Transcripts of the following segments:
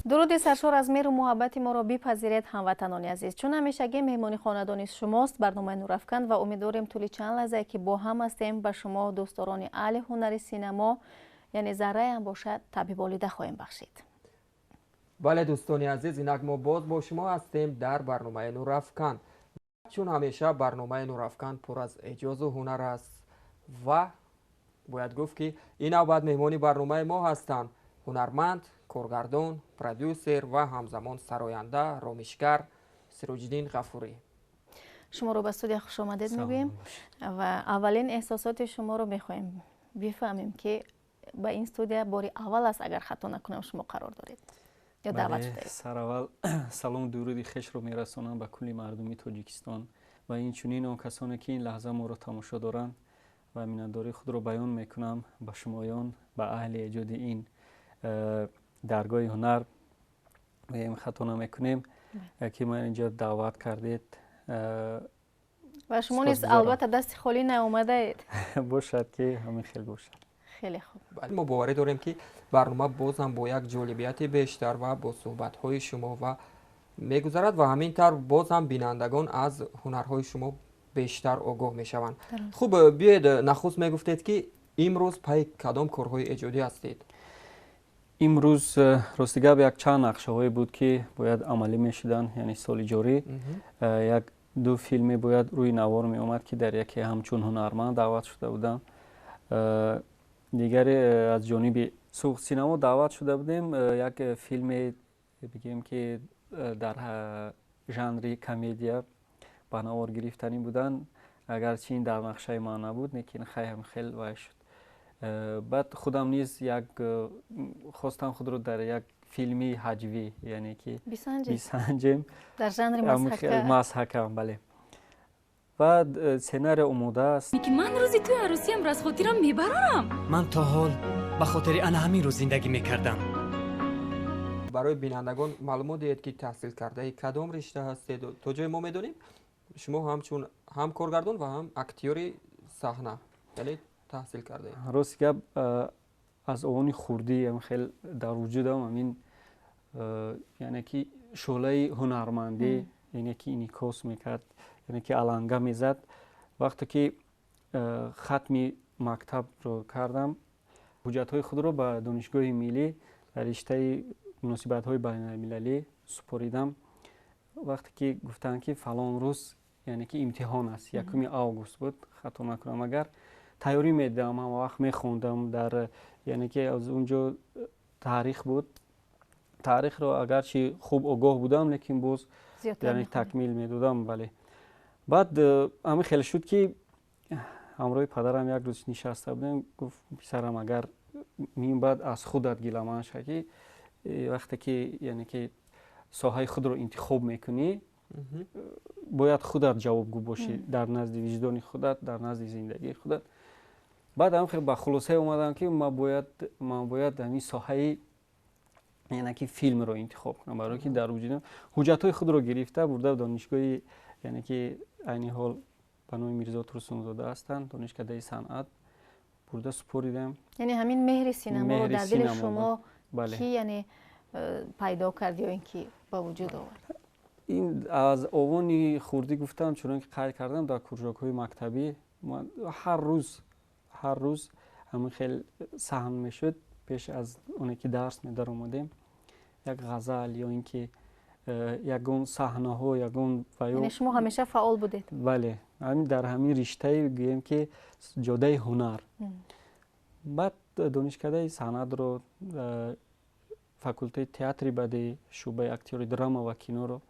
Дуруди саршор аз меҳру муҳаббати моро бипазиред, ҳамватанони азиз. Чун ҳамешагӣ, меҳмони хонадони шумост барномаи «Нурафкан» ва умедворем, тӯли чанд лаҳзае ки бо ҳам ҳастем, ба шумо, дӯстдорони аҳли ҳунари синамо, яъне зарраам бошад, таъби болида хоҳем бахшид. Бале, дӯстони азиз, инак мо боз бо шумо ҳастем дар барномаи «Нурафкан». Чун ҳамеша, барномаи «Нурафкан» пур аз эъҷозу ҳунар аст ва бояд гуфт, ки ин навбат меҳмони барномаи мо ҳастанд ҳунарманд, коргардон, продюсер ва ҳамзамон сароянда, ромишгар Сироҷиддин Ғафурӣ. Шуморо ба студия хушомадед мегӯем ва аввалин эҳсосоти шуморо мехоҳем бифаҳмем, ки ба ин студия бори аввал аст, агар хато накунам, шумо қарор доред ё даъват шудаед. Сараввал салому дуруди хешро мерасонам ба кулли мардуми Тоҷикистон ва инчунин он касоне, ки ин лаҳза моро тамошо доранд, ва миннатдории худро баён мекунам ба шумоён, ба аҳли эҷоди ин даргоҳи ҳунар, хато намекунем, ки ман инҷо даъват кардед. Ва шумо низ, албатта, дасти холӣ наомадаед. Бошад, ки ҳамин хел бошад. Хеле хуб. Мо боварӣ дорем, ки барнома бозам бо як ҷолибияти бештар ва бо суҳбатҳои шумо ва мегузарад ва ҳамин тавр боз ҳам бинандагон аз ҳунарҳои шумо бештар огоҳ мешаванд. Хуб, биёед, нахуст мегуфтед, ки имрӯз пайи кадом корҳои эҷодӣ ҳастед? Имрӯз, рости гап, якчанд нақшаҳое буд, ки бояд амалӣ мешуданд, яъне соли ҷорӣ як ду филме бояд рӯи навор меомад, ки дар яке ҳамчун ҳунарманд даъват шуда будам, дигаре аз ҷониби Суғд синамо даъват шуда будем, як филме бигем, ки дар жанри комедия ба навор гирифтанӣ буданд. Агарчи ин дар нақшаи ман набуд, лекин хайам хел вай шуд. Баъд худам низ як хостам худро дар як филми ҳаҷвӣ, яъне ки бисанҷем. Дар жанри мазҳака, бале. Ва сценария омода аст. Ки ман рӯзи тӯи арӯсиамро аз хотирам мебарорам? Ман то ҳол ба хотири ана ҳамин рӯз зиндагӣ мекардам. Барои бинандагон маълумот диҳед, ки таҳсилкардаи кадом ришта ҳастед. То ҷое мо медонем, шумо ҳамчун ҳам коргардон ва ҳам актёри саҳна, яъне таҳсил кардаед. Рости гап, аз овони хурдӣ хел дар вуҷудам ҳамин, яъне ки шӯълаи ҳунармандӣ, яъне ки инъикос мекард, яъне ки аланга мезад. Вақте ки хатми мактабро кардам, ҳуҷҷатҳои худро ба Донишгоҳи миллӣ дар риштаи муносибатҳои байналмилалӣ супоридам. Вақте ки гуфтанд, ки фалон рӯз, яъне ки имтиҳон аст, 1 август буд, хато накунам агар, тайёрӣ медидам, ҳама вақт мехондам дар, яъне ки аз он ҷо таърих буд. Таърихро агарчи хуб огоҳ будам, лекин боз, яъне, такмил медодам, бале. Баъд ҳамин хеле шуд, ки ҳамроҳи падарам як рӯз нишаста будем, гуфт: «Писарам, агар мин баъд аз худат гиламанд ша, ки вақте ки, яъне ки соҳаи худро интихоб мекунӣ, бояд худат ҷавобгӯ бошӣ дар назди виҷдони худат, дар назди зиндагии худат». Баъд ҳам хел ба хулосае омадам, ки ман бояд ҳамин соҳаи, яъне ки филмро интихоб кунам, барое ки дар вуҷудам. Ҳуҷҷатҳои худро гирифта бурда донишгоҳи, яъне ки айни ҳол ба номи Мирзо Турсунзода ҳастанд, Донишкадаи санъат бурда супоридам. Яъне ҳамин меҳри синаморо дар дили шумо ки, яъне пайдо кард ё ин ки ба вуҷуд овард? Ин аз овони хурдӣ гуфтам, чунон ки қайд кардам, дар кружокҳои мактабӣ ҳар рӯз, ҳар рӯз ҳамин хел саҳн мешуд. Пеш аз оне ки дарс медаромадем, як ғазал ё ин ки ягон саҳнаҳо, ягон Яъне шумо ҳамеша фаъол будед? Бале, ҳамин дар ҳамин риштаи, гӯем ки ҷодаи ҳунар. Баъд Донишкадаи санъатро, факултети театри бадеӣ, шӯъбаи актёри драма ва киноро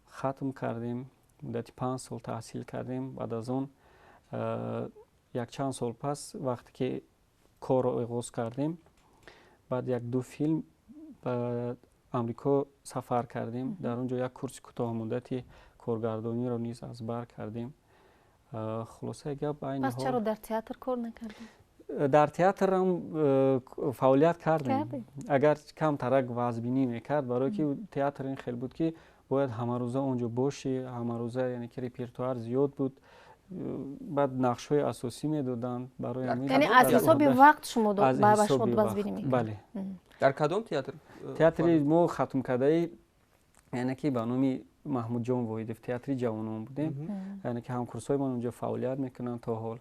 хатм кардем. Муддати 5 сол таҳсил кардем. Баъд аз он якчанд сол пас, вақте ки корро оғоз кардем, баъд як ду филм ба Амрико сафар кардем. Дар он ҷо як курси кӯтоҳмуддати коргардониро низ аз бар кардем. Хулосаи гап, айни Пас чаро дар театр кор накардед? Дар театрам фаъолият кардем, агар камтарак вазбинӣ мекард, барое ки театр ин хел буд, ки бояд ҳамарӯза он ҷо бошӣ, ҳамарӯза, яъне ки репертуар зиёд буд, баъд нақшҳои асосӣ медоданд. Барои Яъне аз ҳисоби вақт шумо ба шумо вазбинӣ мекард? Бале. Дар кадом театр? Театри мо хатмкардаи, яъне ки ба номи Маҳмудҷон Воҳидов, театри ҷавонон будем. Яъне ки ҳамкурсҳои ман онҷо фаъолият мекунанд то ҳол.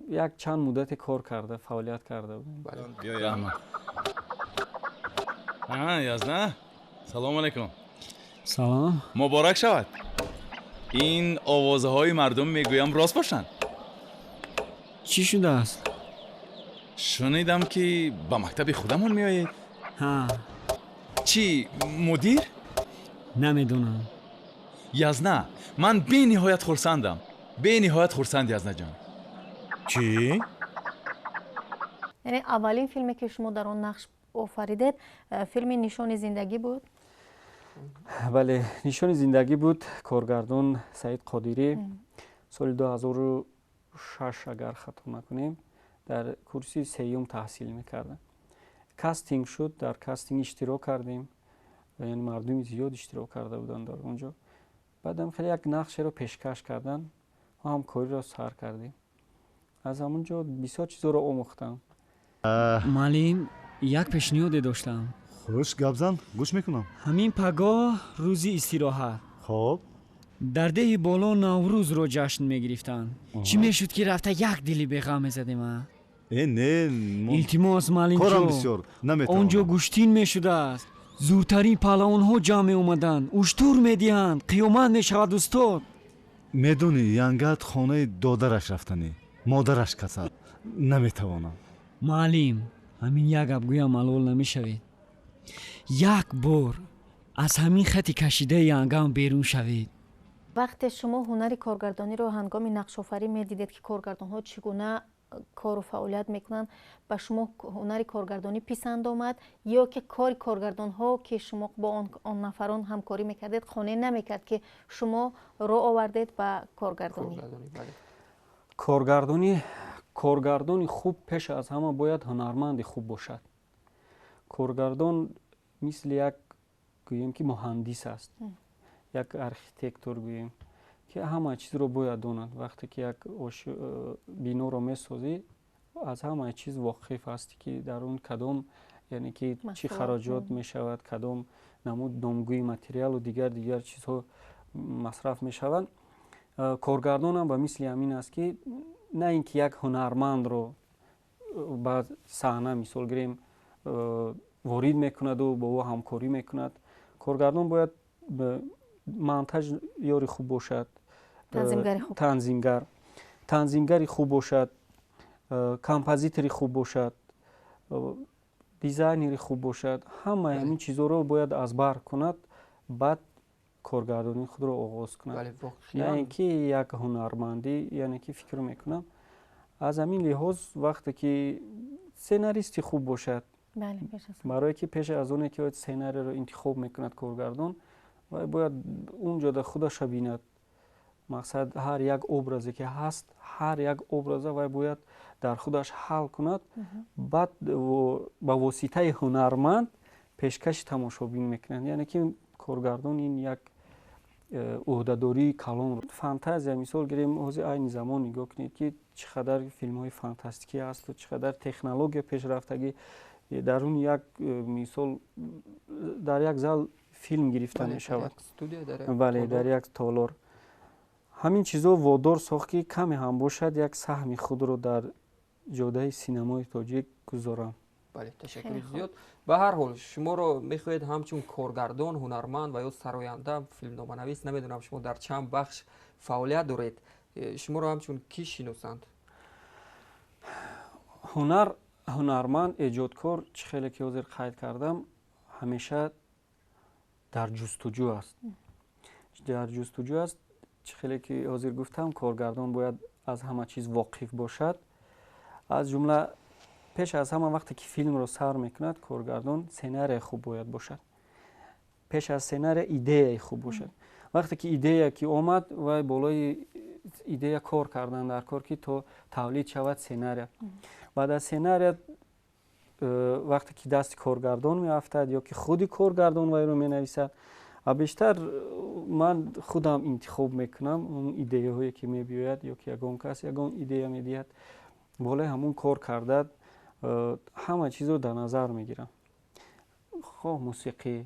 Як чанд муддате кор карда, фаъолият карда будем. Биёй, раҳмат. Язна, салому алайкум. Салом. Муборак шавад. Ин овозаҳои мардум, мегӯям, рост бошанд. Чӣ шудааст? Шунидам, ки ба мактаби худамон меоед. Ҳа. Чӣ, мудир? Намедонам. Язна, ман бениҳоят хурсандам, бениҳоят хурсанд, Язнаҷон. Чӣ? Яъне аввалин филме, ки шумо дар он нақш офаридед, филми «Нишони зиндагӣ» буд? Бале, «Нишони зиндагӣ» буд. Коргардон Саид Қодирӣ. Соли 2006, агар хато накунем, дар курси сеюм таҳсил мекардам. Кастинг шуд, дар кастинг иштирок кардем. Яъне мардуми зиёд иштирок карда буданд дар он ҷо. Баъдам хеле як нақшеро пешкаш карданд, мо ҳамкориро сар кардем. Аз ҳамон ҷо бисёр чизҳоро омӯхтам. Муаллим, як пешниҳоде доштам. Хуш, гап зан, гӯш мекунам. Ҳамин пагоҳ рӯзи истироҳат. Хоб. Дар деҳи боло Наврӯзро ҷашн мегирифтанд. Чӣ мешуд, ки рафта як дили беғам мезадем, а? Э, не. Илтимос, корам маълимҷон. Бисёр, Он ҷо наметавонам. гӯштин мешудааст, зуртарин паҳлавонҳо ҷамъ меомаданд, уштур медиҳанд, қиёмат мешавад, устод. Медонӣ, янгат хонаи додараш рафтанӣ, модараш касал, наметавонам. Муаллим, ҳамин як гап гӯям, малол намешавед. Як бор аз ҳамин хати кашидаи янгам берун шавед. Вақте шумо ҳунари коргардониро ҳангоми нақшофарӣ медидед, ки коргардонҳо чӣ гуна кору фаъолият мекунанд, ба шумо ҳунари коргардонӣ писанд омад ё ки кори коргардонҳо, ки шумо бо он нафарон ҳамкорӣ мекардед, қонеъ намекард, ки шумо роҳ овардед ба коргардонӣ? Коргардонӣ, коргардони хуб пеш аз ҳама бояд ҳунарманди хуб бошад. Коргардон мисли як, гӯем ки, муҳандис аст, як архитектор, гӯем ки, ҳама чизро бояд донад. Вақте ки як биноро месозӣ, аз ҳама чиз воқиф ҳастӣ, ки дар он кадом, яъне ки чӣ хароҷот мешавад, кадом намуд номгӯи материалу дигар дигар чизҳо масраф мешаванд. Коргардонам ба мисли ҳамин аст, ки на ин ки як ҳунармандро ба саҳна, мисол гирем, ворид мекунаду бо ӯ ҳамкорӣ мекунад. Коргардон бояд монтажёри хуб бошад, танзимгари хуб бошад, композитори хуб бошад, дизайнери хуб бошад. Ҳамаи ҳамин чизҳоро бояд аз бар кунад, баъд коргардонии худро оғоз кунад, на ин ки як ҳунармандӣ. Яъне ки фикр мекунам, аз ҳамин лиҳоз, вақте ки сценаристи хуб бошад, барое ки пеш аз оне ки сценариро интихоб мекунад коргардон, вай бояд он ҷода худаша бинад. Мақсад, ҳар як образе ки ҳаст, ҳар як образа вай бояд дар худаш ҳал кунад, баъд ба воситаи ҳунарманд пешкаши тамошобин мекунад. Яъне ки коргардон ин як ӯҳдадории калон. Фантазия, мисол гирем, ҳозир айни замон нигоҳ кунед, ки чӣ қадар филмҳои фантастикӣ ҳасту чӣ қадар технология пешрафтагӣ. Дар он як мисол, дар як зал филм гирифта мешавад, бале, дар як толор. Ҳамин чизҳо водор сохт, ки каме ҳам бошад, як саҳми худро дар ҷодаи синамои тоҷик гузорам. Бале, ташаккури зиёд. Ба ҳар ҳол, шуморо мехоҳед ҳамчун коргардон, ҳунарманд ва ё сароянда, филмноманавис, намедонам, шумо дар чанд бахш фаъолият доред, шуморо ҳамчун кӣ шиносанд? Ҳунарманд, эҷодкор, чӣ хеле ки ҳозир қайд кардам, ҳамеша дар ҷустуҷӯ аст, дар ҷустуҷӯ аст. Чӣ хеле ки ҳозир гуфтам, коргардон бояд аз ҳама чиз воқиф бошад. Аз ҷумла, пеш аз ҳама, вақте ки филмро сар мекунад коргардон, сценария хуб бояд бошад. Пеш аз сценария идеяи хуб бошад. Вақте ки идея ки омад, вай болои идея кор кардан дар кор, ки то тавлид шавад сценария. Баъд аз сценария, вақте ки дасти коргардон меафтад ё ки худи коргардон вайро менависад, а бештар ман худам интихоб мекунам он идеяҳое ки мебиёяд ё ки ягон кас ягон идея медиҳад, болои ҳамон кор карда. Ҳама чизро дар назар мегирам, хоҳ мусиқӣ,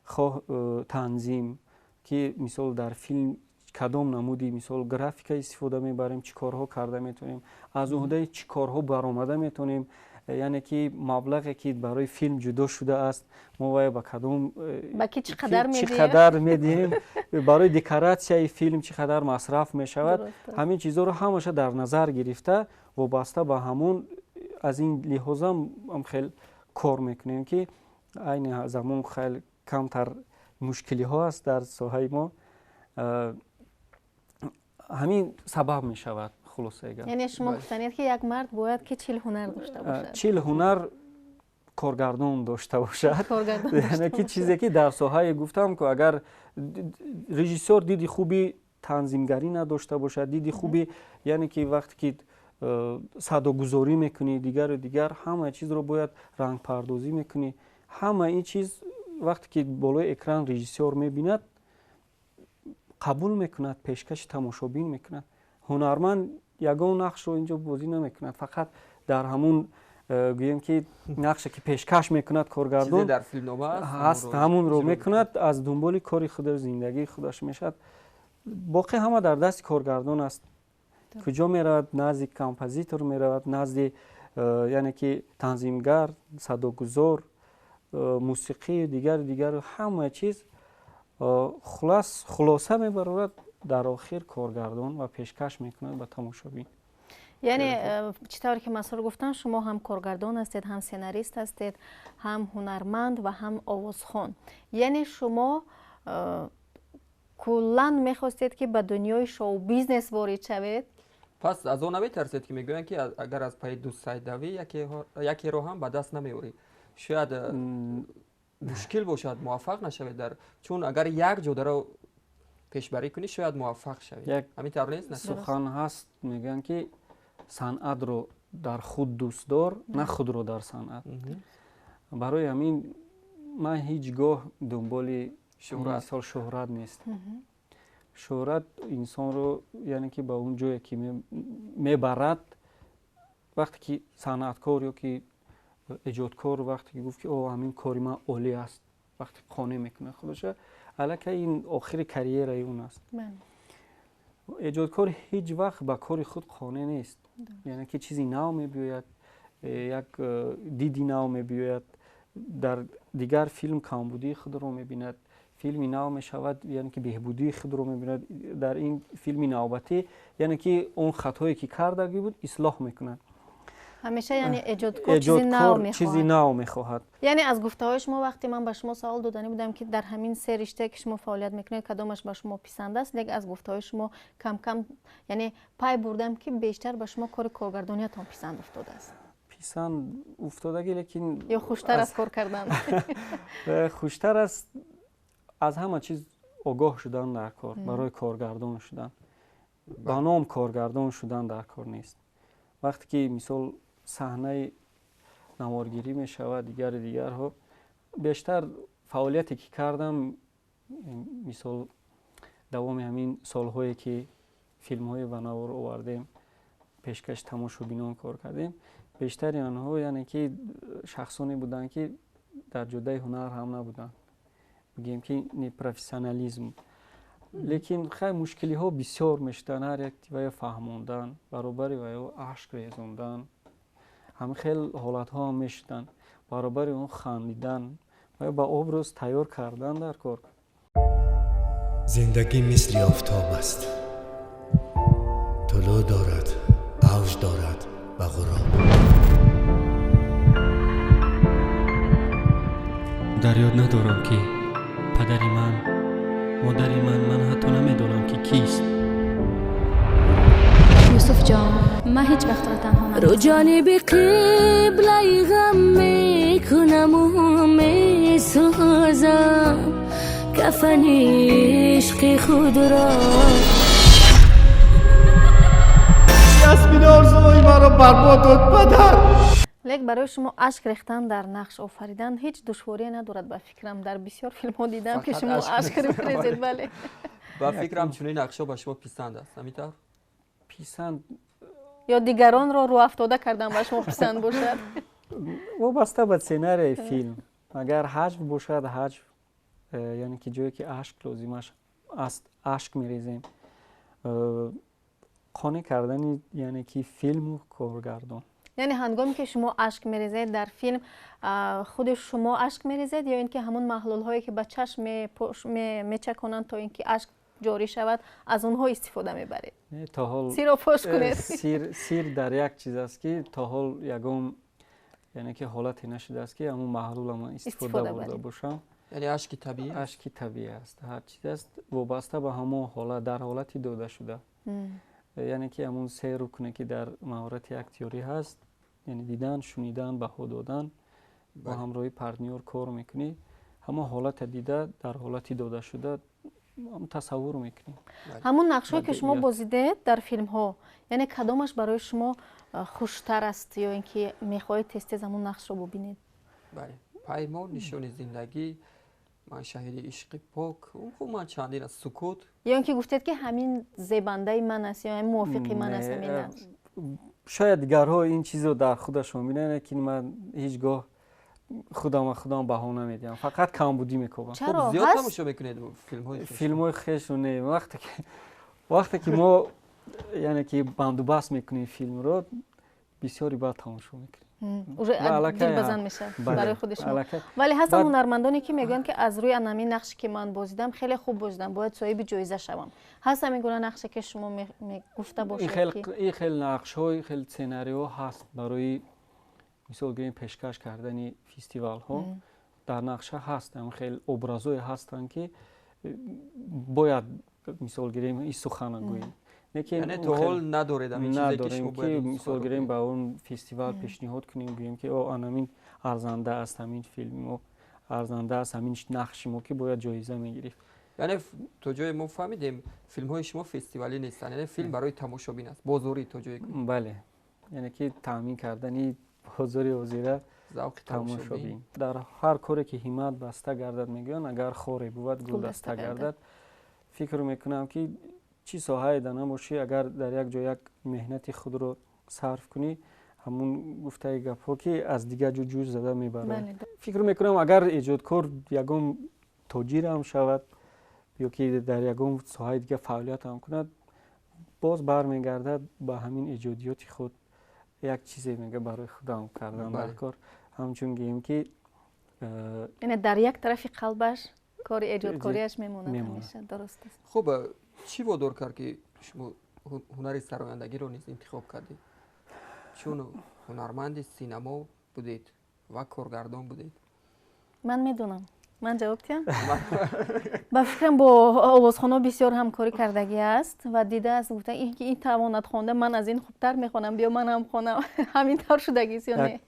хоҳ танзим, ки мисол дар филм кадом намуди мисол графика истифода мебарем, чӣ корҳо карда метавонем, аз уҳдаи чӣ корҳо баромада метавонем, яъне ки маблағе ки барои филм ҷудо шудааст, мо вая ба кадом ба ки чӣ қадар медиҳем, барои декоратсияи филм чӣ қадар масраф мешавад. Ҳамин чизҳоро ҳамаша дар назар гирифта, вобаста ба ҳамон аз ин лиҳозам ҳам хел кор мекунем, ки айни замон хеле камтар мушкилиҳо аст дар соҳаи мо. Ҳамин сабаб мешавад. Хулосаи гап, яъне шумо гуфтанед, ки як мард бояд ки 40 ҳунар дошта бошад. 40 ҳунар коргардон дошта бошад, яъне ки чизе ки дар соҳае гуфтам, ки агар режиссёр диди хуби танзимгарӣ надошта бошад, диди хуби, яъне ки вақте ки садогузорӣ мекунӣ, дигару дигар ҳама чизро бояд рангпардозӣ мекунӣ, ҳама ин чиз вақте ки болои экран режиссёр мебинад, қабул мекунад, пешкаши тамошобин мекунад. Ҳунарманд ягон нақшро инҷо бозӣ намекунад, фақат дар ҳамун гӯем ки нақше ки пешкаш мекунад коргардон ҳаст, ҳамунро мекунад, аз дунболи кори худаш, зиндагии худаш мешавад. Боқӣ ҳама дар дасти коргардон аст. Куҷо меравад? Назди композитор меравад, назди яъне ки танзимгар, садогузор, мусиқӣ, дигару дигар ҳама чиз хулоса мебарорад дар охир коргардон ва пешкаш мекунад ба тамошобин. Яъне чӣ тавре ки Масрур гуфтанд, шумо ҳам коргардон ҳастед, ҳам сценарист ҳастед, ҳам ҳунарманд ва ҳам овозхон. Яъне шумо куллан мехостед, ки ба дунёи шоу-бизнес ворид шавед? Пас аз он наметарсед, ки мегӯянд, ки агар аз пайи ду сай давӣ, якеро ҳам ба даст намеорӣ? Шояд мушкил бошад, муваффақ нашавед дар, чун агар як ҷодаро пешбарӣ кунӣ, шояд муваффақ шавед. Ҳамин тавр нест? Сухан ҳаст, мегӯянд, ки санъатро дар худ дӯст дор, на худро дар санъат. Барои ҳамин ман ҳеҷ гоҳ дунболи мисол шӯҳрат нест. Шӯҳрат инсонро, яъне ки ба он ҷое ки мебарад, вақте ки санъаткор ё ки эҷодкор вақте ки гуфт, ки о, ҳамин кори ман олӣ аст, вақте қонеъ мекунад худоша, аллакай ин охири карьераи он аст. Эҷодкор ҳеҷ вақт ба кори худ қонеъ нест, яъне ки чизи нав мебиёяд, як диди нав мебиёяд, дар дигар филм камбудии худро мебинад, филми нав мешавад, яъне ки беҳбудии худро мебинад дар ин филми навбатӣ, яъне ки он хатое ки кардагӣ буд, ислоҳ мекунад. Ҳамеша яъне эҷодкор чизи нав мехоҳад. Чизи нав мехоҳад. Яъне аз гуфтаҳои шумо, вақте ман ба шумо савол доданӣ будам, ки дар ҳамин се риштае ки шумо фаъолият мекунед, кадомаш ба шумо писанд аст, лекин аз гуфтаҳои шумо кам-кам яъне пай бурдам, ки бештар ба шумо кори коргардониятон писанд уфтодааст. Писанд уфтодагӣ, лекин ё хуштар аст кор кардан? Хуштар аст аз ҳама чиз огоҳ шудан дар кор. Барои коргардон шудан ба ном коргардон шудан дар кор нест. Вақте ки мисол саҳнаи наворгирӣ мешавад, дигару дигарҳо, бештар фаъолияте ки кардам, мисол давоми ҳамин солҳое ки филмҳое ба навор овардем, пешкаши тамошобинон кор кардем, бештари онҳо яъне ки шахсоне буданд, ки дар ҷодаи ҳунар ҳам набуданд, бигӯем ки непрофессионализм. Лекин хай, мушкилиҳо бисёр мешуданд, ҳар як вая фаҳмондан, баробари ваё ашк резондан, ҳамин хел ҳолатҳо ҳам мешуданд, баробари он хандидан ва ба образ тайёр кардан дар кор. Зиндагӣ мисли офтоб аст, тулӯъ дорад, авҷ дорад ва ғуроб. Дар ёд надорам, ки падари ман, модари ман, ман ҳатто намедонам, ки кист. Юсуфҷон, ман ҳеҷ вақт туро танҳо Рӯ ҷониби қиблаи ғам мекунаму месӯзам кафани ишқи худро. Ясмин орзуҳои маро барбод дод, падар. Лек барои шумо ашк рехтан дар нақш офаридан ҳеҷ душворие надорад, ба фикрам. Дар бисёр филмҳо дидам, ки шумо ашк мерезед, бале. Ба фикрам, чунин нақшҳо ба шумо писанд аст, ҳамин тавр? Писанд. Ё дигаронро рӯафтода кардан ба шумо писанд бошад? Вобаста ба сценарияи филм, агар ҳаҷв бошад, ҳаҷв, яъне ки ҷое ки ашк лозимаш аст, ашк мерезем. Қонеъ кардани, яъне ки филму коргардон. Яъне ҳангоме ки шумо ашк мерезед дар филм, худи шумо ашк мерезед ё ин ки ҳамон маҳлулҳое ки ба чашм мечаконанд, то ин ки ашк ҷорӣ шавад, аз онҳо истифода мебаред? То ҳол сирро фош кунед. Сир дар як чиз аст, ки то ҳол ягон, яъне ки ҳолате нашудааст, ки ҳамон маҳлула ман истифода бурда бошам. Яъне ашки табиӣ? Ашки табиӣ аст. Ҳар чиз аст, вобаста ба ҳамон ҳолат, дар ҳолати додашуда, яъне ки ҳамон се рукне, ки дар маҳорати актёрӣ ҳаст, яъне дидан, шунидан, баҳо додан, бо ҳамроҳи партнёр кор мекунӣ, ҳамон ҳолата дида, дар ҳолати додашуда тасаввур мекунӣ. Ҳамон нақшҳое ки шумо бозидед дар филмҳо, яъне кадомаш барои шумо хуштар аст ё ин ки мехоҳед тез тез ҳамон нақшро бубинед? Бале, Паймон, Нишони зиндагӣ, Ман шаҳиди ишқи пок, ман чандин аст, Сукут. Ё ин ки гуфтед, ки ҳамин зебандаи ман аст ё ҳамин мувофиқи ман аст ҳамин нақш? Шояд дигарҳо ин чизро дар худашон бинанд, лекин ман ҳеҷ гоҳ худама худам баҳо намедиҳам, фақат камбудӣ мекобам. Чаро? Зиёд тамошо мекунед филмҳои? Филмҳои хешро не. Вақте ки мо, яъне ки бандубаст мекунем филмро, бисёри баъд тамошо мекунем. Уже дилбазан мешавад барои худи шумо. Вале ҳастанд ҳунармандоне, ки мегӯянд, ки аз рӯи анамин нақше ки ман бозидам, хеле хуб бозидам, бояд соҳиби ҷоиза шавам. Ҳаст ҳамин гуна нақше, ки шумо гуфта бошед? Ин хел нақшҳо, ин хел сценариҳо ҳаст, барои мисол гирем, пешкаш кардани фестивалҳо дар нақша ҳаст. Ҳамин хел образое ҳастанд, ки бояд, мисол гирем, ин сухана гӯем. Яъне то ҳол надоред ҳамин чизе, ки шумо ки, мисол гирем, ба он фестивал пешниҳод кунем, гӯем, ки о, анамин арзанда аст, ҳамин филми мо арзанда аст, ҳамин нақши мо, ки бояд ҷоиза мегирифт. Яъне то ҷое мо фаҳмидем, филмҳои шумо фестивалӣ нестанд, яъне филм барои тамошобин аст, бозорӣ то ҷое. Бале, яъне ки таъмин кардани бозори ҳозира, завқи тамошобин. Дар ҳар коре ки ҳиммат баста гардад, мегӯянд, агар хоре бувад, гулдаста гардад. Фикр мекунам, ки чӣ соҳае да набошӣ, агар дар як ҷо як меҳнати худро сарф кунӣ, ҳамун гуфтаи гапҳо, ки аз дигар ҷо ҷӯш зада мебарад. Фикр мекунам, агар эҷодкор ягон тоҷирам шавад ё ки дар ягон соҳаи дигар фаъолиятам кунад, боз бармегардад ба ҳамин эҷодиёти худ, як чизе мега, барои худам кардан дар кор, ҳамчун гӯем ки. Яъне дар як тарафи қалбаш кори эҷодкориаш мемонад ҳамеша, дуруст аст. Хуб, чӣ водор кард, ки шумо ҳунари сарояндагиро низ интихоб кардед, чун ҳунарманди синамо будед ва коргардон будед? Ман медонам, ман ҷавоб диҳам. Ба фикрам, бо овозхоно бисёр ҳамкорӣ кардагӣ аст ва дидааст, гуфта, ки ин тавонад хонда, ман аз ин хубтар мехонам, биё ман ҳам хонам. Ҳамин тавр шудагист ё не?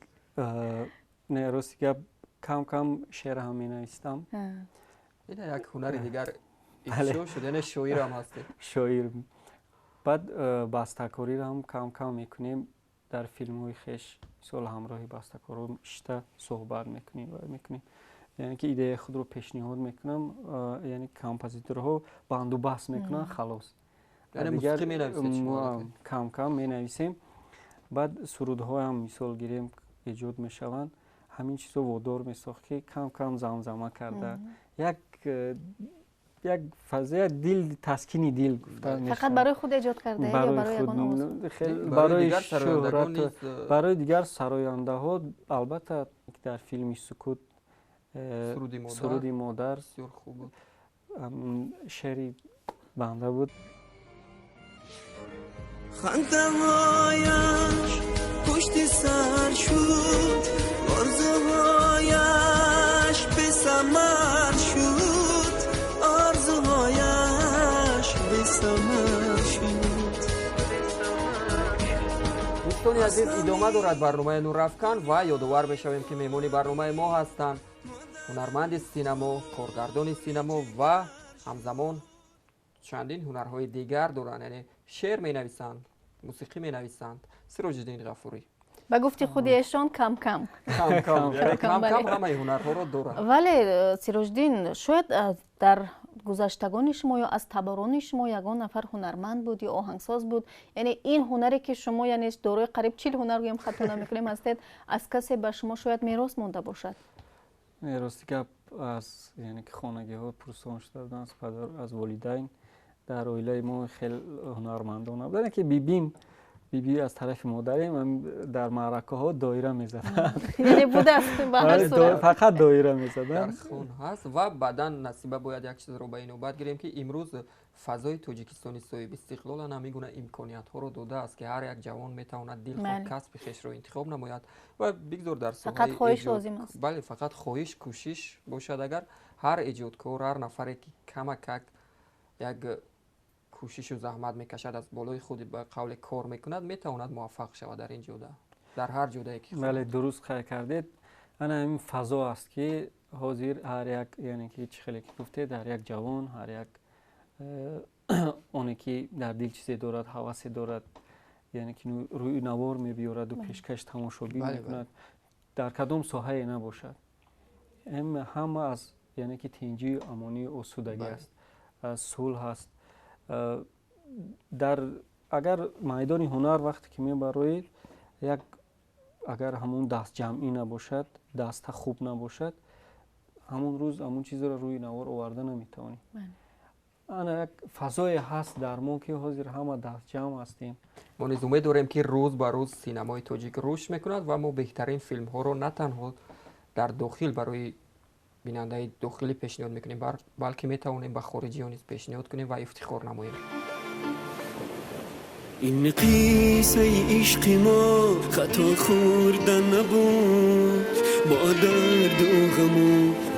Не, рости гап, кам кам шеър ҳам менавистам. Ина як ҳунари дигар ифшо шуд, яъне шоирам ҳастед. Шоир. Баъд бастакориро ҳам кам кам мекунем дар филмҳои хеш. Мисол, ҳамроҳи бастакоро шита суҳбат мекунем ва мекунем, яъне ки идеяи худро пешниҳод мекунам, яъне композиторҳо бандубаст мекунанд, халос. Кам кам менависем, баъд сурудҳоям, мисол гирем, эҷод мешаванд. Ҳамин чизо водор месохт, ки кам кам замзама карда, як фаза, як дил, таскини дил гуфта. Фақат барои худ эҷод кардаед ё барои ягон овоз? Барои шӯҳрат, барои дигар сарояндаҳо албатта. Дар филми Сукут суруди Модар шеъри банда буд. Хандаҳояш пушти сар шуд, орзуҳояш бесамар шуд, орзуҳояш бесамар шуд. Дӯстони азиз, идома дорад барномаи Нурафкан ва ёдовар мешавем, ки меҳмони барномаи мо ҳастанд ҳунарманди синамо, коргардони синамо ва ҳамзамон чандин ҳунарҳои дигар доранд, яъне шеър менависанд, мусиқӣ менависанд, Сироҷиддин Ғафурӣ. Ба гуфти худи эшон, кам кам. Кам кам ҳамаи ҳунарҳоро доранд. Вале, Сироҷиддин, шояд дар Гузаштагони шумо ё аз таборони шумо ягон нафар ҳунарманд буд ё оҳангсоз буд? Яъне ин ҳунаре ки шумо, яъне дорои қариб 40 ҳунар, гӯем хато намекунем, ҳастед, аз касе ба шумо шояд мерос монда бошад? Рости гап, аз яъне ки хонагиҳо пурсон шуда будам, аз падар, аз волидайн. Дар оилаи мо хел ҳунармандон набуданд, ки бибим, биби аз тарафи модарем, дар маъракаҳо доира мезаданд. Яъне будааст ба ҳар сурат. Фақат доира мезаданд. Дар хун ҳаст. Ва баъдан, Насиба, бояд як чизро ба инобат гирем, ки имрӯз фазои Тоҷикистони соҳиби истиқлол ҳамин гуна имкониятҳоро додааст, ки ҳар як ҷавон метавонад дилхоҳ касби хешро интихоб намояд ва бигзор дар фақат хоҳиш лозим аст. Бале, фақат хоҳиш, кӯшиш бошад. Агар ҳар эҷодкор, ҳар нафаре ки камакак як кӯшишу заҳмат мекашад, аз болои худ ба қавле кор мекунад, метавонад муваффақ шавад дар ин ҷода, дар ҳар ҷодае ки. Бале, дуруст қайд кардед. Ана ҳамин фазо аст, ки ҳозир ҳар як, яъне ки чӣ хеле ки гуфтед, ҳар як ҷавон, ҳар як оне ки дар дил чизе дорад, ҳавасе дорад, яъне ки рӯи навор мебиёраду пешкаш тамошобин мекунад, дар кадом соҳае набошад, ҳама аз яъне ки тинҷию амонию осудагӣ аст, аз сулҳ аст. Дар агар майдони ҳунар вақте ки мебароед, як агар ҳамун дастҷамъӣ набошад, даста хуб набошад, ҳамун рӯз ҳамун чизро рӯи навор оварда наметавонӣ. Ана як фазое ҳаст дар мо, ки ҳозир ҳама дастҷамъ ҳастем. Мо низ умед дорем, ки рӯз ба рӯз синамои тоҷик рушд мекунад ва мо беҳтарин филмҳоро на танҳо дар дохил барои бинандаи дохилӣ пешниҳод мекунем, балки метавонем ба хориҷиҳо низ пешниҳод кунем ва ифтихор намоем. Ин қиссаи ишқи мо хато хӯрда набуд, бо дарду ғаму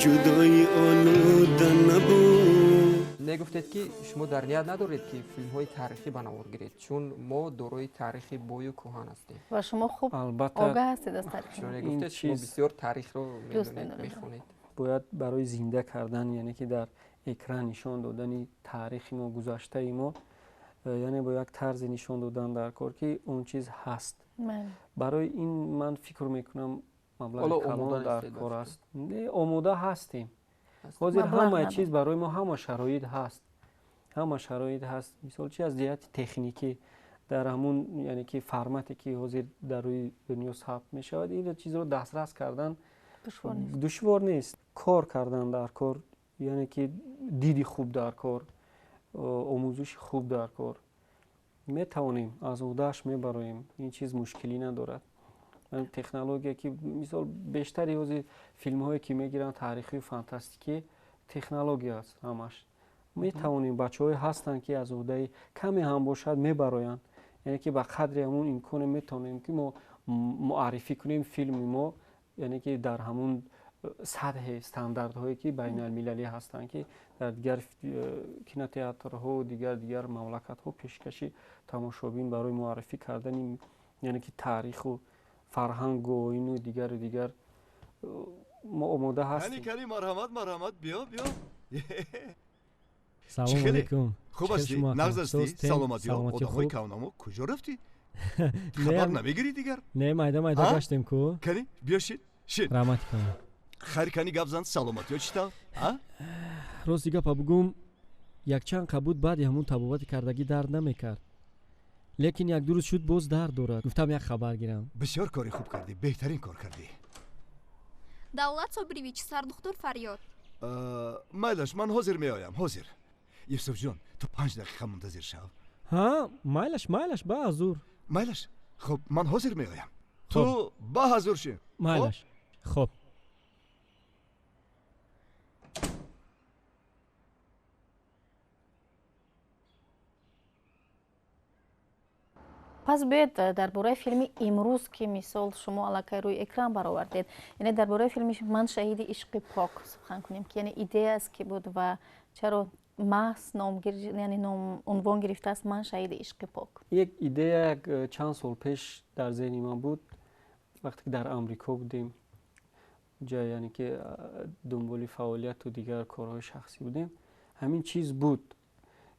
ҷудоӣ олуда набуд. Мегуфтед, ки шумо дар ният надоред, ки филмҳои таърихӣ ба навор гиред, чун мо дорои таърихи бою кӯҳан ҳастем. Ва шумо хуб огаҳ ҳастед аз таърих. Чуне гуфтед, шумо бисёр таърихро медонед, мехонед. Бояд барои зинда кардан, яъне ки дар экран нишон додани таърихи мо, гузаштаи мо, яъне бо як тарзе нишон додан дар кор, ки он чиз ҳаст. Барои ин ман фикр мекунам, маблағи калон дар кор аст. Не, омода ҳастем. Ҳозир ҳамаи чиз барои мо, ҳама шароит ҳаст, ҳама шароит ҳаст. Мисол, чи аз ҷиҳати техникӣ, дар ҳамун яъне ки формате ки ҳозир дар рӯи дунё сабт мешавад, ин чизро дастрас кардан душвор нест. Кор кардан дар кор, яъне ки диди хуб дар кор, омӯзиши хуб дар кор, метавонем аз уҳдааш мебароем, ин чиз мушкилӣ надорад. Технология ки мисол бештари ҳозир филмҳое ки мегиранд таърихию фантастикӣ, технология аст ҳамаш. Метавонем, бачаҳое ҳастанд, ки аз уҳдаи каме ҳам бошад мебароянд, яъне ки ба қадри ҳамун имконе метавонем, ки мо муаррифӣ кунем филми мо, яъне ки дар ҳамун сатҳи стандартҳое ки байналмилалӣ ҳастанд, ки дар дигар кинотеатрҳо, дигар мамлакатҳо пешкаши тамошобин барои муаррифӣ кардани, яъне ки таъриху фарҳангу оину дигару дигар, мо омода ҳастем. Кани, марҳамат, марҳамат, биё, биё. Салому алейкум. Хуб ҳастӣ? Нағз ҳастӣ? Саломатиё? Одамҳои кавнамо куҷо рафтӣ? Хабар намегирӣ дигар? Не, майда майда гаштем ку. Кани, биё, шин, шин. Раҳмати калон. Хайр, кани, гап зан, саломатиё чӣ тавр? Рости гапа бугум, якчанд қабуд баъди ҳамун табобати кардагӣ дард намекард, лекин як ду рӯз шуд, боз дард дорад. Гуфтам, як хабар гирам. Бисёр кори хуб кардӣ, беҳтарин кор кардӣ. Давлат Собирович, сардухтур фарёд. Майлаш, ман ҳозир меоям, ҳозир. Юсуфҷон, ту 5 дақиқа мунтазир шав. Ҳа, майлаш, майлаш, ба ҳазур. Майлаш, хуб, ман ҳозир меоям, ту ба ҳазур ши. Майлаш, хуб. Пас биёед дар бораи филми имрӯз, ки мисол шумо аллакай рӯи экран баровардед, яъне дар бораи филми «Ман шаҳиди ишқи пок» сухан кунем, ки яъне идея аст ки буд ва чаро маҳз ном, яъне ном, унвон гирифтааст «Ман шаҳиди ишқи пок»? Як идея як чанд сол пеш дар зеҳни ман буд, вақте ки дар Амрико будем, ҷа яъне ки дунболи фаъолияту дигар корҳои шахсӣ будем, ҳамин чиз буд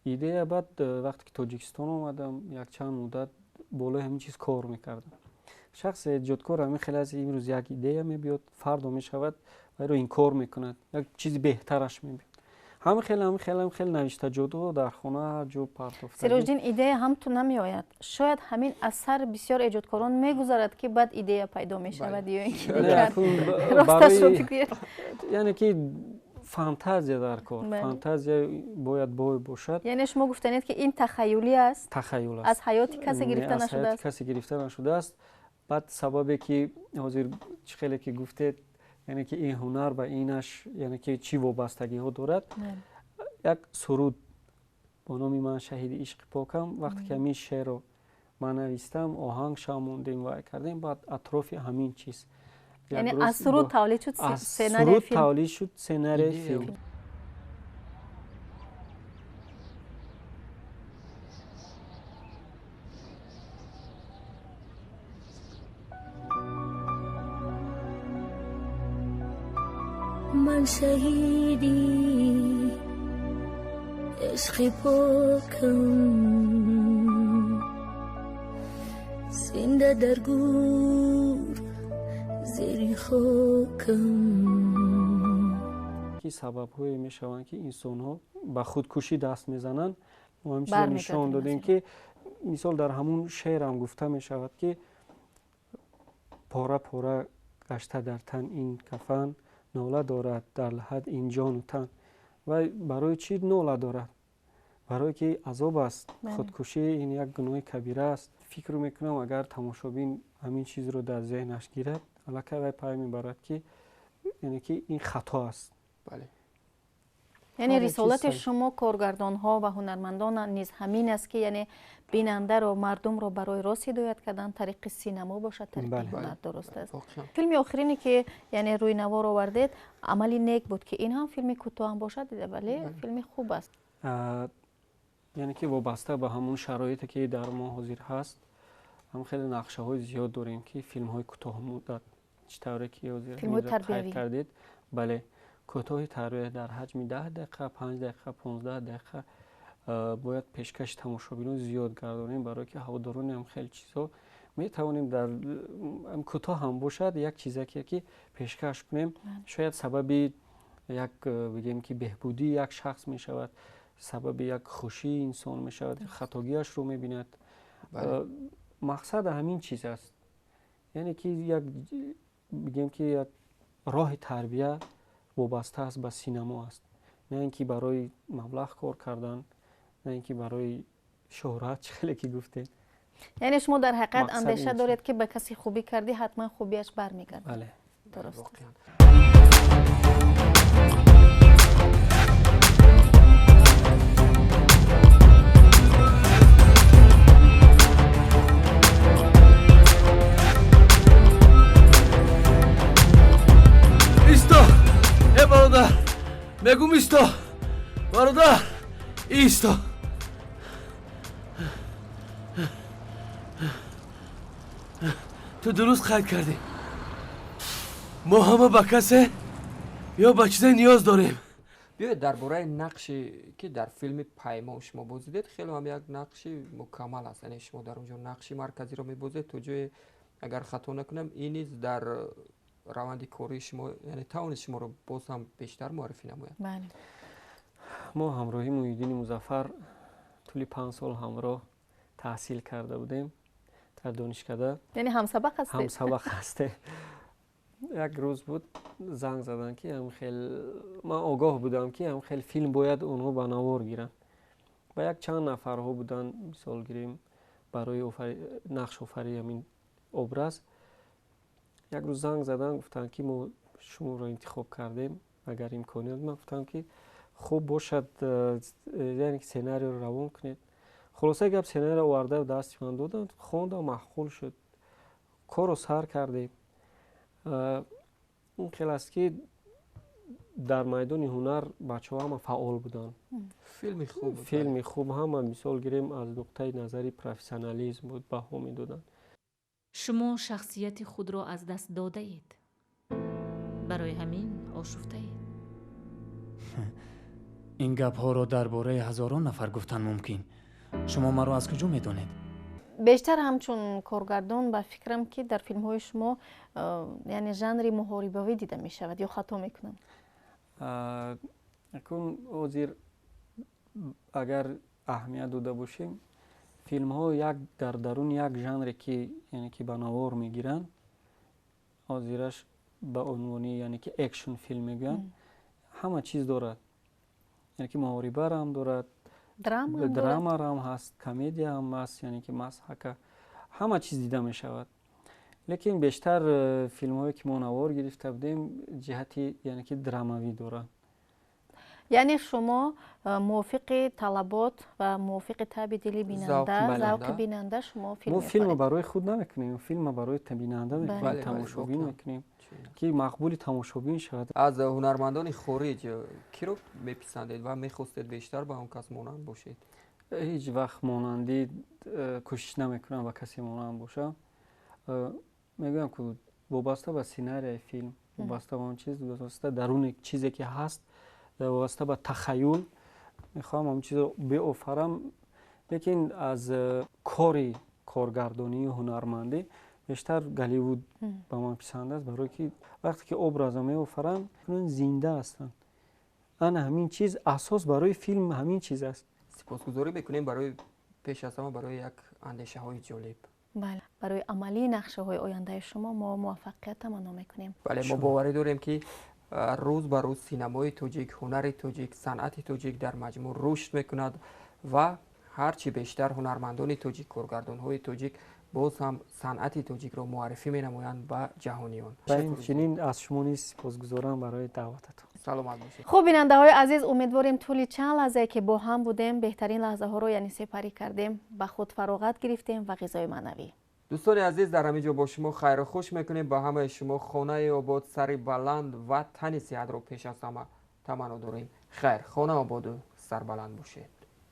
идея. Баъд вақте ки Тоҷикистон омадам, якчанд муддат болои ҳамин чиз кор мекардам. Шахси эҷодкор ҳамин хеле аст: имрӯз як идея мебиёд, фардо мешавад вайро инкор мекунад, як чизи беҳтараш мебиёд. Ҳам хел, ҳам хел, ҳам хел навиштаҷотҳо дар хона ҳар ҷо партофта. Сироҷиддин, идея ҳам ту намеояд. Шояд ҳамин асар бисёр эҷодкорон мегузарад, ки баъд идея пайдо мешавад ё ин ки росташро бигӯед. Яъне ки фантазия дар кор, фантазия бояд бой бошад. Яъне шумо гуфтанед, ки ин тахаюлӣ аст? Тахаюл аст. Аз ҳаёти касе гирифта нашудааст? Аз ҳаёти касе гирифта нашудааст. Баъд сабабе ки ҳозир чӣ хеле ки гуфтед, яъне ки ин ҳунар ба инаш, яъне ки чӣ вобастагиҳо дорад, як суруд бо номи «Ман шаҳиди ишқи покам», вақте ки ҳамин шеърро ман навистам, оҳанг шамондем, вай кардем, баъд атрофи ҳамин чиз. Яъне аз суруд тавлид шуд сценарии филм? Тавлид шуд сценарии филм. Ман шаҳиди ишқи покам, зинда дар гур зери хокам. Ки сабабҳое мешаванд, ки инсонҳо ба худкушӣ даст мезананд. Мо ҳамин чизро нишон додем, ки мисол дар ҳамун шеърам гуфта мешавад, ки пора пора гашта дар тан ин кафан, нола дорад дар лаҳад ин ҷону тан. Ва барои чӣ нола дорад? Барое ки азоб аст. Худкушӣ ин як гуноҳи кабира аст. Фикр мекунам, агар тамошобин ҳамин чизро дар зеҳнаш гирад, аллакай вай пай мебарад, ки яъне ки ин хато аст. Яъне рисолати шумо коргардонҳо ва ҳунармандон низ ҳамин аст, ки яъне бинандаро, мардумро барои рост ҳидоят кардан тариқи синамо бошад, тариқи ҳунар, дуруст аст. Филми охирине ки яъне рӯи навор овардед, «Амали нек» буд, ки ин ҳам филми кӯтоҳ ҳам бошад, вале филми хуб аст. Яъне ки вобаста ба ҳамон шароите, ки дар мо ҳозир ҳаст, ҳам хеле нақшаҳои зиёд дорем, ки филмҳои кӯтоҳмуддат, чӣ тавре ки ҳозир қайд кардед, бале, кӯтоҳи тарбия дар ҳаҷми 10 дақиқа, 5 дақиқа, 15 дақиқа бояд пешкаши тамошобинон зиёд гардонем, барое ки ҳаводорони ҳам хеле чизҳо метавонем дар кӯтоҳ ҳам бошад як чизаке ки пешкаш кунем, шояд сабаби як, бигем ки, беҳбудии як шахс мешавад, сабаби як хушии инсон мешавад, хатогиашро мебинад. Мақсад ҳамин чиз аст, яъне ки як, бигем ки, як роҳи тарбия вобаста аст ба синамо аст, на ин ки барои маблағ кор кардан, на ин ки барои шӯҳрат, чӣ хеле ки гуфтем. Яъне шумо дар ҳақиқат андеша доред, ки ба касе хубӣ кардӣ, ҳатман хубиаш бармегардад. Бале. Дуруст. Исто, э бародар, мегум, исто, бародар, исто. Ту дуруст қайд кардӣ, мо ҳама ба касе ё ба чизе ниёз дорем. Биёед дар бораи нақше, ки дар филми «Паймон» шумо бозидед. Хеле ҳам як нақши мукаммал аст, яъне шумо дар он ҷо нақши марказиро мебозед. То ҷое, агар хато накунам, ин низ дар раванди кории шумо, яъне тавонист шуморо боз ҳам бештар муаррифӣ намояд. Бале. Мо ҳамроҳи Муҳиддини Музаффар тӯли 5 сол ҳамроҳ таҳсил карда будем дар донишкада. Яъне ҳамсабақ ҳастед? Ҳамсабақ ҳастем. Як рӯз буд, занг заданд, ки ҳам хел ман огоҳ будам, ки ҳам хел филм бояд онҳо ба навор гиранд, ва як чанд нафарҳо буданд, мисол гирем, барои нақшофарии ҳамин образ. Як рӯз занг заданд, гуфтанд, ки мо шуморо интихоб кардем, агар имконият. Ман гуфтам, ки хуб бошад, яъне ки сценариёро равон кунед. Хулосаи гап, сценариро оварда дасти ман доданд, хондам, маъқул шуд, корро сар кардем. Ин хел аст, ки дар майдони ҳунар бачаҳо ҳама фаъол буданд. Филми хуб. Филми хуб, ҳама, мисол гирем, аз нуқтаи назари профессионализм буд, баҳо медоданд. Шумо шахсияти худро аз даст додаед, барои ҳамин ошуфтаед. Ин гапҳоро дар бораи ҳазорон нафар гуфтан мумкин. Шумо маро аз куҷо медонед? Бештар ҳамчун коргардон, ба фикрам, ки дар филмҳои шумо яъне жанри муҳорибавӣ дида мешавад, ё хато мекунам? Акун ҳозир агар аҳамият дода бошем, филмҳо як дар даруни як жанре ки, яъне ки ба навор мегиранд, ҳозираш ба унвони, яъне ки экшн филм мегӯянд, ҳама чиз дорад, яъне ки муҳорибарам дорад, драмарам ҳаст, комедияам ҳаст, яъне ки масхака, ҳама чиз дида мешавад. Лекин бештар филмҳое ки мо навор гирифта будем, ҷиҳати, яъне ки драмавӣ доранд. Яъне шумо мувофиқи талабот ва мувофиқи таби дили бинанда, завқи бинанда шумо филм Мо филмро барои худ намекунем, филмро барои бинанда мекунем, тамошобин мекунем, ки мақбули тамошобин шавад. Аз ҳунармандони хориҷ киро меписандед ва мехостед бештар ба он кас монанд бошед? Ҳеҷ вақт монандӣ кӯшиш намекунам ба касе монанд бошам. Мегӯям ку, вобаста ба сценарияи филм, вобаста ба он чиз, вобаста даруни чизе ки ҳаст, вобаста ба тахаюл мехоҳам ҳамон чизро биофарам. Лекин аз кори коргардонию ҳунармандӣ бештар Голливуд ба ман писанд аст, барое ки вақте ки образа меофаранд, зинда ҳастанд. Ана ҳамин чиз асос барои филм, ҳамин чиз аст. Сипосгузорӣ мекунем барои, пеш аз ҳама, барои як андешаҳои ҷолиб. Бале, барои амалии нақшаҳои ояндаи шумо мо муваффақият таманно мекунем. Бале, мо боварӣ дорем, ки рӯз ба рӯз синамои тоҷик, ҳунари тоҷик, санъати тоҷик дар маҷмӯъ рушд мекунад ва ҳарчи бештар ҳунармандони тоҷик, коргардонҳои тоҷик боз ҳам санъати тоҷикро муаррифӣ менамоянд ба ҷаҳониён. Ва инчунин аз шумо низ сипосгузорам барои даъвататон. Саломат бошед. Хуб, бинандаҳои азиз, умедворем, тӯли чанд лаҳзае ки бо ҳам будем, беҳтарин лаҳзаҳоро, яъне, сепарӣ кардем, ба худ фароғат гирифтем ва ғизои маънавӣ. Дӯстони азиз, дар ҳамин ҷо бо шумо хайру хуш мекунем. Ба ҳамаи шумо хонаи обод, сари баланд ва тани сиҳатро пеш аз ҳама таманно дорем. Хайр, хона ободу сарбаланд бошед.